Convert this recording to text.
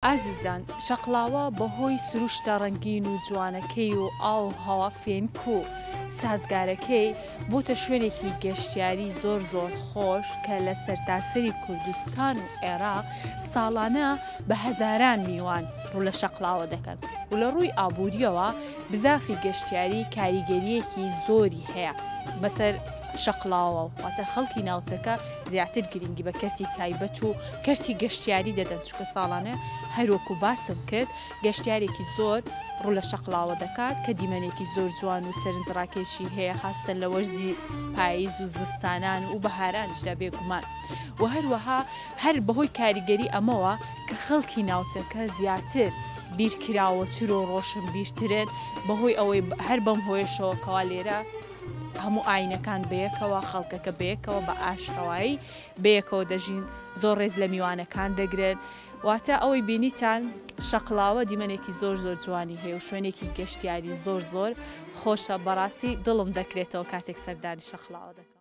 ئازیزان شەقڵاوە بەهۆی سروشتە ڕەنگین و جوانەکەی و ئاو و هەوا فێنک و سازگارەکەی بۆتە شوێنێکی گەشتیاری زۆر زۆر خۆش کە لە سەرتاسەری کوردستان و عێراق ساڵانە بە هەزاران میوان ڕوو لە شەقڵاوە دەکەن و لە ڕووی ئابووریەوە بزافی گەشتیاری کاریگەرییەکی زۆری هەیە بەسەر شەقڵاوە واتە خەڵکی ناوچەکە زیاتر گرنگی بە کەرتی تایبەت و کەرتی گەشتیاری دەدەن چونکە ساڵانە هەروەکو باسم کرد گەشتیارێکی زۆر ڕوو لە شەقڵاوە دەکات کە دیمەنێکی زۆر جوان و سەرنجڕاکێشی هەیە خاستەن لە وەرزی پاییز و زستانان و بەهارانیشدا بێگومان و هەروەها هەر بەهۆی کاریگەری ئەمەوە کە خەڵکی ناوچەکە زیاتر بیرکراوەتر و ڕۆشنبیرترن بەهۆی ئەوەی هەر بەم هۆیەشەوە کەوا لێرە هەموو ئاینەکان بەیەکەوە خەڵکەکە بەیەکەوە بە ئاشتەوایی بەیەکەوە دەژین زۆر ڕێز لە میوانەکان دەگرن واتە ئەوەی بینیتان شەقڵاوە دیمەنێکی زۆر زۆر جوانی هەیە و شوێنێکی گەشتیاری زۆر زۆر خۆشە بەڕاستی دڵم دەکرێتەوە کاتێک سەردانی شەقڵاوە دەکەم.